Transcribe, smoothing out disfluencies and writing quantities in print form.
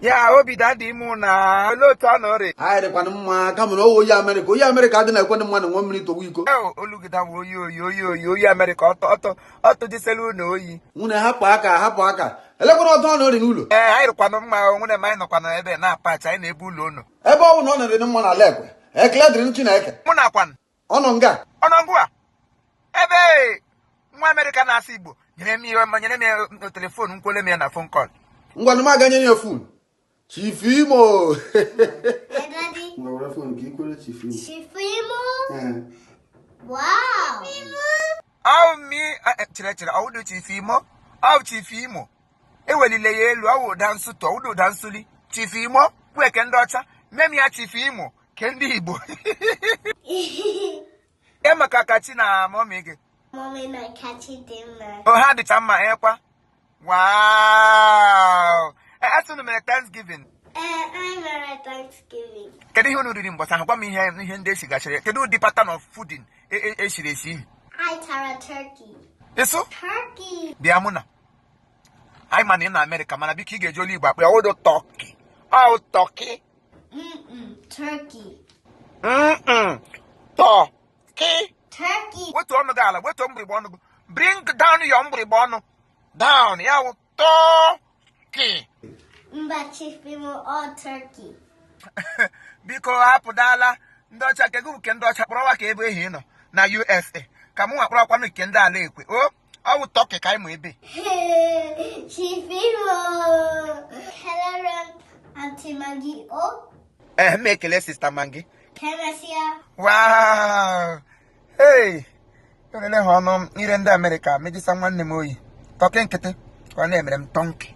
Ya obi daddy mụ na olee otu ọ nọrị? Anyị dịkwanụ mma, kama na oyi Amerịka, oyi Amerịka adị na-ekwe ndị mmadụ nwe mmiri tọwa iko. Olu gị dawa oyi oyi oyi oyi oyi Amerịka ọtọ ọtọ ọtụ dịselu unu oyi. Nwunye, hapụ aka, hapụ aka. Elekwana ọtọ ọ nọrị n'ụlọ? Ee, anyị rịkwanụ mma. Nwunye m, anyị nọkwanụ ebe na-apachi anyị na-ebu ụlọ unu. Ebe ọ bụ na ọ nọrị mma n'ala ekwe, ekele dịrị Chineke. Mụ na kwanụ. Ọ nọ nga. Ọnọngụ a ebe nwa Amerịka na-asụ Igbo nyere m ihe, nyere m ya telephone, nkwele m ya na phone call. Ngwanụ, m aga nye ya phone. Chief Imo. Hey, Daddy. Ngwa, were phone ka ikwere Chief Imo. Chief Imo? Wow. Ọ mi chere chere, ọwụdụ Chief Imo, ọ Chief Imo. Ewelile ya elu, ọwụ ụda nsụtụ, ọwụdụ ụda nsuli. Chief Imo kweke ndị ọcha, mem ya Chief Imo ke ndị Igbo. E maka kachi na mommy gị. Mommy na Kachi dị mma. O ha dịcha mma ekwa. Wow, asị unu mere Thanksgiving? Ee, anyị mere Thanksgiving. Kedu ihe unu riri mbọchị ahụ? Gwa m ihe ndị eshigachara. Kedu ụdị pattern of fooding esiri esi? Anyị tara turkey. Ịsụ? Turkey. Bịa, mụ na anyị ma na ị na Amerịka, mana biko, ị ga-eji olu Igbo akpọ ya. Ọwụdụ turkey, ọ turkey. Turkey. Turkey. Turkey. Wetuo ọnụ gị ala, wetuo mgbịrịgba ọnụ gị. Bring down your mgbịrịgba ọnụ down. Ya wụ turkey. Mba, Chief Imo, all turkey. Biko, hapụdala ndị ọcha nke gị bụ nke ndị ọcha kpọrọwa ka ebe ehi nọ na USA, ka mụ nwa kpọrọkwanụ nke ndị ala ekwe. O ọ wụ turkey ka anyị ma ebe. Chief Imo. Hello, Auntie Maggie. Oh, Ee, m ekele Sister Maggie. Kemesia. Wow, hey, elele ha ọnụ ire ndị Amerịka mejisa nwanne m oyi turkey nkịtị ka ọ na-emere m turkey.